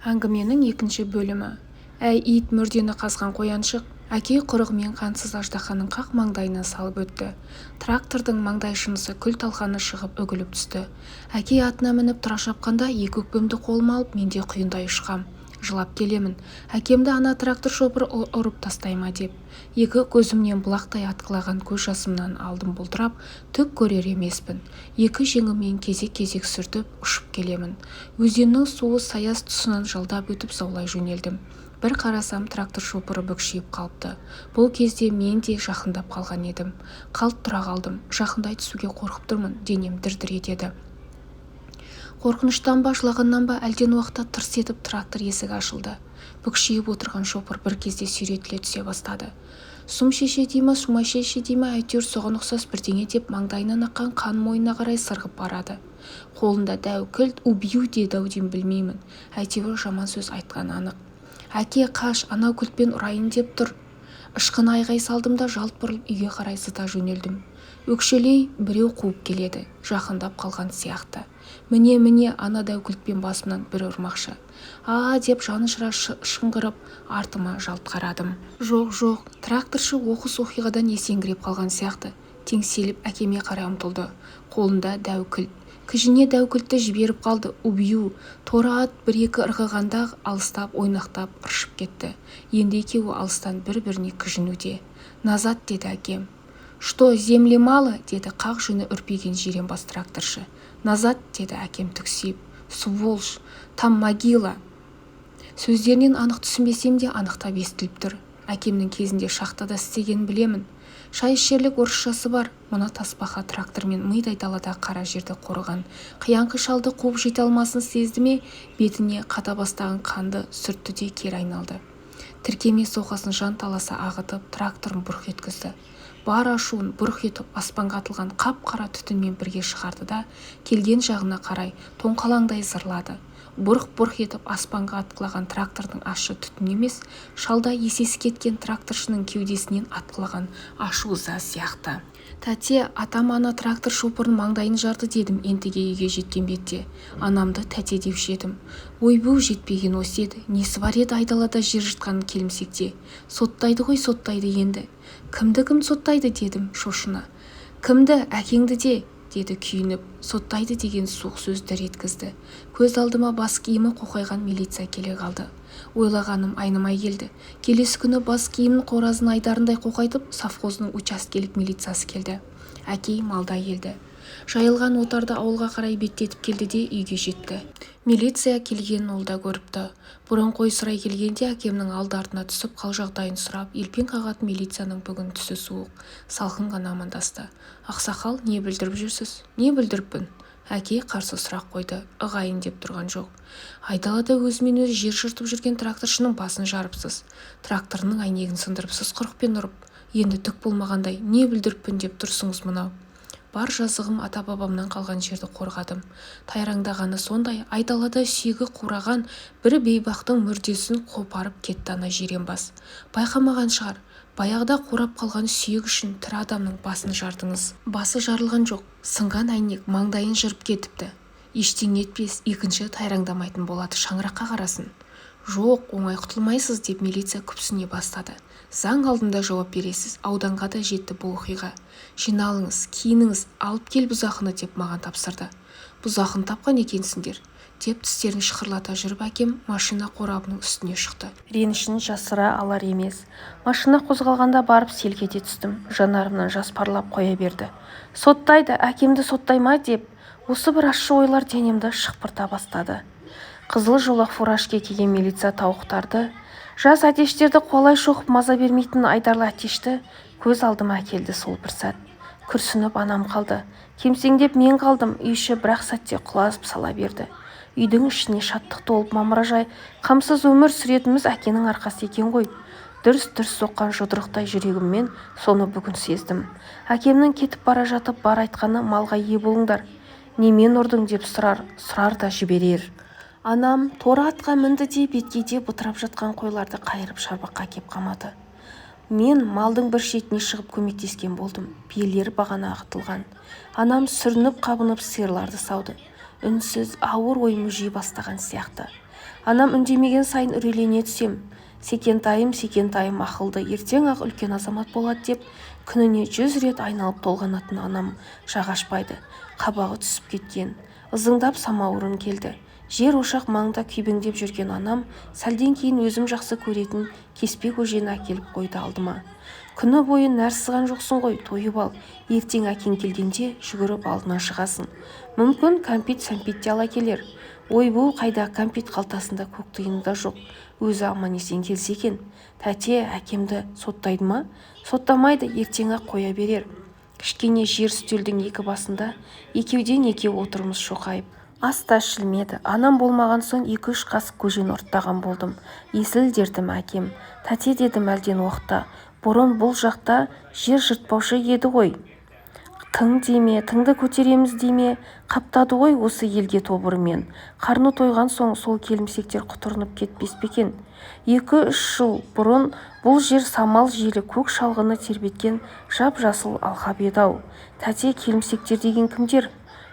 Әңгіменің екінші бөлімі. Әй, ит, мүрдені қазған қояншық! Әкей құрығымен қансыз аждаһаның қақ маңдайынан салып өтті. Трактордың маңдай шынысы күл-талқаны шығып үгіліп түсті. Әкей атына мініп тұра шапқанда екі өкпемді қолыма алып мен де құйындай ұшқам. Жылап келемін. Әкемді ана трактор шопыры ұрып тастай ма деп. Екі көзімнен бұлақтай атқылаған көз жасымнан алдым бұлдырап, түк көрер емеспін. Екі жеңіммен кезек-кезек сүртіп, ұшып келемін. Өзеннің суы саяз тұсынан жалдап өтіп заулай жөнелдім. Бір қарасам, трактор шопыры бүкшиіп қалыпты. Бұл кезде мен де жақындап қалған едім. Қалт тұра қалдым. Жақындай түсуге қорқып тұрмын, денем дір-дір етеді. Қорқыныштан ба, жылағаннан ба, әлден уақытта тырс етіп трактор есігі ашылды. Бүкшиіп отырған шопыр бір кезде сүйретіле түсе бастады. Сұм шеше дей ма, сумасшедший дей ма, әйтеуір соған ұқсас бірдеңе деп, маңдайынан аққан қан мойнына қарай сырғып барады. Қолында дәу кілт. «Убью» деді-ау деймін, білмеймін, әйтеуір жаман сөз айтқаны анық. Әке, қаш, анау кілтпен ұрайын деп тұр! Ышқына айғай салдым да, жалт бұрылып, үйге қарай зыта жөнелдім. Өкшелей біреу қуып келеді. Жақындап қалған сияқты. Міне, міне, ана дәу кілтпен басымнан бір ұрмақшы. «А!» деп жанұшыра шыңғырып, артыма жалт қарадым. Жоқ, жоқ, тракторшы оқыс оқиғадан есеңгіреп қалған сияқты. Теңселіп әкеме қарай ұмтылды. Қолында дәу кілт. Кіжіне дәу кілтті жіберіп қалды. «Убью!» Торы ат бір-екі ырғығанда алыстап, ойнақтап ыршып кетті. Енді екеуі алыстан бір-біріне кіжінуде. «Назад!» — деді әкем. «Что, земли мало?» — деді қақ жүні үрпиген жиренбас тракторшы. «Назад!» — деді әкем түксиіп. «Сволочь! Там могила!» Сөздерінен анық түсінбесем де, анықтап естіліп тұр. Әкемнің кезінде шахтада істегенін білемін. Шай ішерлік орысшасы бар. Мына тасбақа трактормен мидай далада қара жерді қорыған қияңқы шалды қуып жете алмасын сезді ме, бетіне қата бастаған қанды сүртті де, кері айналды. Тіркеме соқасын жанталаса ағытып, тракторын бұрқ еткізді. Бар ашуын бұрқ етіп аспанға атылған қап-қара түтінмен бірге шығарды да, келген жағына қарай тоңқалаңдай зырлады. Бұрқ-бұрқ етіп аспанға атқылаған трактордың ащы түтін емес, шалдай есесі кеткен тракторшының кеудесінен атқылаған ашу-ыза сияқты. «Тәте, атам ана трактор шопырының маңдайын жарды», — дедім ентіге үйге жеткен бетте. Анамды тәте деуші едім. Ойбу, жетпеген осы еді. Несі бар еді айдалада жер жыртқан келімсекте? Соттайды ғой, соттайды енді. «Кімді, кім соттайды?» — дедім шошына. «Кімді? Әкеңді де», — деді күйініп. «Соттайды» деген суық сөз дір еткізді. Көз алдыма бас киімі қоқайған милиция келе қалды. Ойлағаным айнымай келді. Келесі күні бас киімін қораздың айдарындай қоқайтып, совхоздың учаскелік милициясы келді. Әкей малда келді. Жайылған отарды ауылға қарай беттетіп келді де, үйге жетті. Милиция келгенін ол да көріпті. Бұрын қой сұрай келгенде әкемнің алды-артына түсіп, қал-жағдайын сұрап, елпең қағатын милицияның бүгін түсі суық, салқын ғана амандасты. «Ақсақал, не бүлдіріп жүрсіз?» «Не бүлдіріппін?» Әкей қарсы сұрақ қойды. Ығайын деп тұрған жоқ. «Айдалада өзімен-өзі жер жыртып жүрген тракторшының басын жарыпсыз. Тракторының әйнегін сындырыпсыз құрықпен ұрып. Енді түк болмағандай не бүлдіріппін деп тұрсыңыз мынау?» «Бар жазығым ата-бабамнан қалған жерді қорғадым. Тайраңдағаны сондай, айдалада сүйегі қураған бір бейбақтың мүрдесін қопарып кетті ана жиренбас. Байқамаған шығар. Баяғыда қурап қалған сүйек үшін тірі адамның басын жардыңыз». «Басы жарылған жоқ, сынған әйнек маңдайын жырып кетіпті. Ештеңе етпес, екінші тайраңдамайтын болады, шаңыраққа қарасын». «Жоқ, оңай құтылмайсыз», — деп милиция күпсіне бастады. «Заң алдында жауап бересіз. Ауданға да жетті бұл оқиға. Жиналыңыз, киініңіз, алып кел бұзақыны», — деп маған тапсырды. «Бұзақыны тапқан екенсіңдер», — деп тістерін шықырлата жүріп әкем машина қорабының үстіне шықты. Ренішін жасыра алар емес. Машина қозғалғанда барып селк ете түстім. Жанарымнан жас парлап қоя берді. Соттайды, әкемді соттай ма деп, осы бір ащы ойлар денемді шықпырта бастады. Қызыл жолақ фуражка киген милиция тауықтарды, жас әтештерді қуалай шоқып маза бермейтін айдарлы әтешті көз алдыма әкелді сол бір сәт. Күрсініп анам қалды. Кемсеңдеп мен қалдым. Үй іші бір-ақ сәтте құлазып сала берді. Үйдің ішіне шаттық толып, мамыражай, қамсыз өмір сүретініміз әкенің арқасы екен ғой. Дүрс-дүрс соққан жұдырықтай жүрегіммен соны бүгін сездім. Әкемнің кетіп бара жатып бар айтқаны: «Малға ие болыңдар, немен ұрдың?» — деп сұрар, сұрар да жіберер. Анам торы атқа мінді де, беткейде бытырап жатқан қойларды қайырып, шарбаққа кеп қамады. Мен малдың бір шетіне шығып көмектескен болдым. Биелер бағана ағытылған. Анам сүрініп-қабынып сиырларды сауды. Үнсіз, ауыр ой мүжи бастаған сияқты. Анам үндемеген сайын үрейлене түсем. Секентайым, Секентайым ақылды, ертең-ақ үлкен азамат болады деп күніне 100 рет айналып толғанатын анам жақ ашпайды. Қабағы түсіп кеткен. Ызыңдап самаурын келді. Жер ошақ маңында күйбеңдеп жүрген анам сәлден кейін өзім жақсы көретін кеспе көжені әкеліп қойды алдыма. Күні бойы нәр сызған жоқсың ғой, тойып ал. Ертең әкең келгенде жүгіріп алдына шығасың. Мүмкін кәмпит-сәмпит те ала келер. Ойбу, қайдағы кәмпит, қалтасында көк тиыны да жоқ. Өзі аман-есен келсе екен. Тәте, әкемді соттайды ма? Соттамайды, ертең-ақ қоя берер. Кішкене жер үстелдің екі басында екеуден-екеу отырмыз шоқайып. Ас та ішілмеді. Анам болмаған соң 2-3 қасық көжені ұрттаған болдым. Есіл дертім әкем. Тәте, дедім әлден уақытта, бұрын бұл жақта жер жыртпаушы еді ғой. Тың деме, тыңды көтереміз деме, қаптады ғой осы елге тобырымен. Қарны тойған соң сол келімсектер құтырынып кетпес пе екен? 2-3 жыл бұрын бұл жер самал желі көк шалғыны тербеткен жап-жасыл алқап еді-ау. Тәте, келімсектер деген кімдер?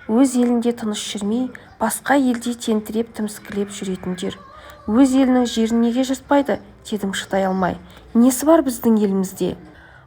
Өз елінде тыныш жүрмей, басқа елде тентіреп тіміскілеп жүретіндер. Өз елінің жерін неге жыртпайды, дедім шыдай алмай. Несі бар біздің елімізде?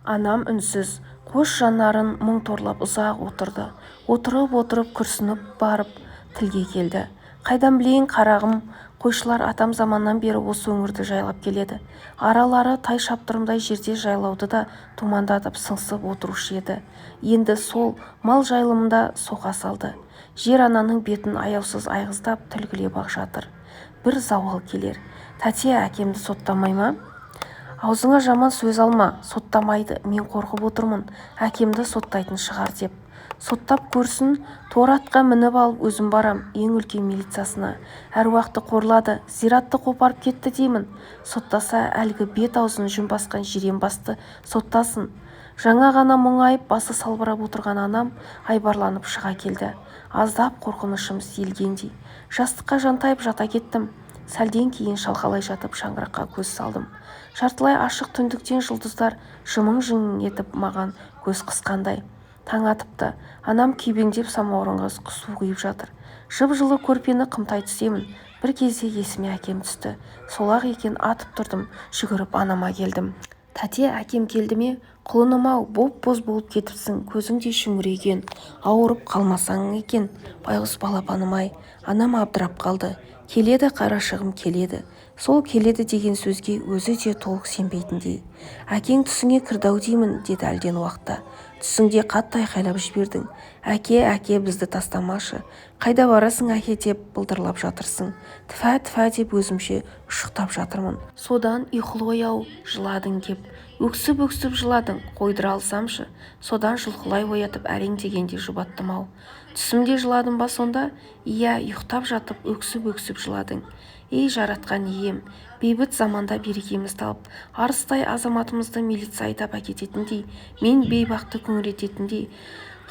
Анам үнсіз, қос жанарын мұң торлап ұзақ отырды. Отырып-отырып күрсініп барып тілге келді. Қайдан білейін, қарағым, қойшылар атам заманнан бері осы өңірді жайлап келеді. Аралары тай шаптырымдай жерде жайлауды да думандатып сыңсып отырушы еді. Енді сол мал жайылымында соқа салды. Жер ананың бетін аяусыз айғыздап тілгілеп-ақ жатыр. Бір зауал келер. Тәте, әкемді соттамай ма? Аузыңа жаман сөз алма, соттамайды, мен қорқып отырмын, әкемді соттайтын шығар деп. Соттап көрсін, торы атқа мініп алып өзім барам, ең үлкен милициясына. Әруақты қорлады, зиратты қопарып кетті деймін. Соттаса, әлгі бет аузын жүн басқан жирен басты соттасын. Жаңа ғана мұңайып, басы салбырап отырған анам айбарланып шыға келді. Аздап қорқынышым сейілгендей. Жастыққа жантайып жата кеттім. Сәлден кейін шалқалай жатып шаңыраққа көз салдым. Жартылай ашық түндіктен жұлдыздар жымың-жымың етіп маған көз қысқандай. Таң атыпты. Анам күйбеңдеп самаурынға су құйып жатыр. Жып-жылы көрпені қымтай түсемін. Бір кезде есіме әкем түсті. Сол-ақ екен, атып тұрдым, жүгіріп анама келдім. Тәте, әкем келді ме? Құлыным-ау, боп-боз болып кетіпсің, көзің де шүңірейген. Ауырып қалмасаң екен, байғұс балапаным-ай. Анам абдырап қалды. Келеді, қарашығым, келеді. Сол келеді деген сөзге өзі де толық сенбейтіндей. Әкең түсіңе кірді-ау деймін, деді әлден уақытта. Түсіңде қатты айқайлап жібердің. Әке, әке, бізді тастамашы. Қайда барасың, әке, деп былдырлап жатырсың. Тфә, тфә деп өзімше ұшықтап жатырмын. Содан ұйқылы-ояу жыладың кеп. Өксіп-өксіп жыладың, қойдыра алсамшы. Содан жұлқылай оятып әрең дегенде жұбаттым-ау. Түсімде жыладым ба сонда? Иә, ұйықтап жатып өксіп-өксіп жыладың. Ей, жаратқан ием, бейбіт заманда берекеміз талып, арыстай азаматымызды милиция айдап әкететіндей, мен бейбақты күңірететіндей,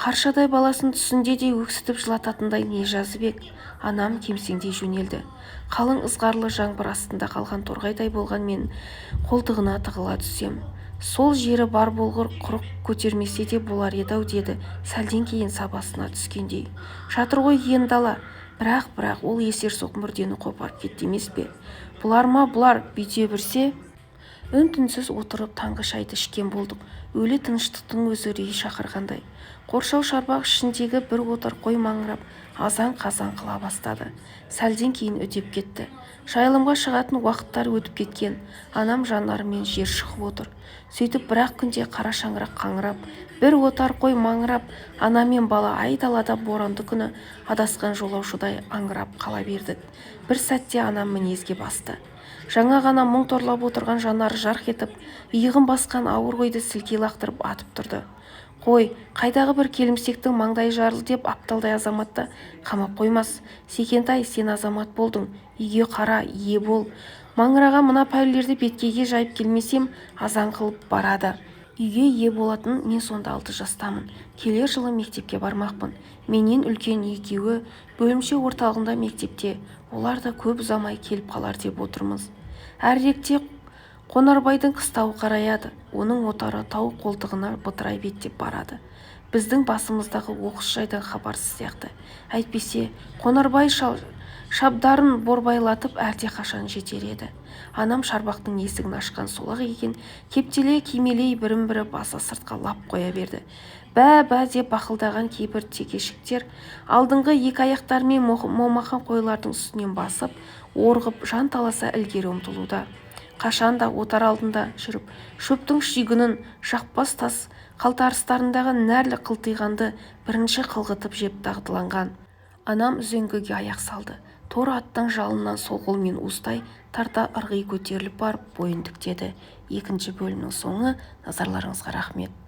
қаршадай баласын түсінде де өксітіп жылататындай не жазып ек? Анам кемсеңдей жөнелді. Қалың ызғарлы жаңбыр астында қалған торғайдай болған мен қолтығына тығыла түссем. Сол жері бар болғыр құрық көтермесе де болар еді-ау, деді сәлден кейін сабасына түскендей. Жатыр ғой ен дала. Бірақ, бірақ, ол есерсоқ мүрдені қопарып кетті емес пе? Бұлар ма, бұлар бүйте берсе? Үн-түнсіз отырып таңғы шайды ішкен болдық. Өлі тыныштықтың өзі үрей шақырғандай. Қоршау шарбақ ішіндегі бір отар қой маңырап, азан-қазан қыла бастады. Сәлден кейін үдеп кетті. Жайылымға шығатын уақыттар өтіп кеткен. Анам жанарымен жер шығып отыр. Сөйтіп бір-ақ күнде қара шаңырақ қаңырап, бір отар қой маңырап, ана мен бала айдалада боранды күні адасқан жолаушыдай аңырап қала бердік. Бір сәтте анам мінезге басты. Жаңа ғана мұң торлап отырған жанары жарқ етіп, иығын басқан ауыр ойды сілкей лақтырып атып тұрды. Қой, қайдағы бір келімсектің маңдайы жарылды деп апталдай азаматты қамап қоймас. Секентай, сен азамат болдың, үйге қара, ие бол. Маңыраған мына пәлелерді беткейге жайып келмесем, азан қылып барады. Үйге ие болатын мен сонда 6 жастамын. Келер жылы мектепке бармақпын. Менен үлкен екеуі бөлімше орталығында мектепте. Олар да көп ұзамай келіп қалар деп отырмыз. Әріректе Қонарбайдың қыстауы қараяды. Оның отары тау қолтығына бытырай беттеп барады. Біздің басымыздағы оқыс жайдан хабарсыз сияқты. Әйтпесе, Қонарбай шал Шабдарын борбайлатып әлдеқашан жетер еді. Анам шарбақтың есігін ашқан сол-ақ екен, кептеле кимелей бірін-бірі баса сыртқа лап қоя берді. Бә-бә деп бақылдаған кейбір текешіктер алдыңғы екі аяқтарымен момақан қойлардың үстінен басып, орғып, жанталаса ілгері ұмтылуда. Қашанда отар алдында жүріп, шөптің шүйгінін, жақпас тас қалтарыстарындағы нәрлі қылтиғанды бірінші қылғытып жеп дағдыланған. Анам үзеңгіге аяқ салды. Торы аттың жалынан сол қолымен уыстай тарта ырғи көтеріліп барып бойын тіктеді. Екінші бөлімнің соңы. Назарларыңызға рахмет.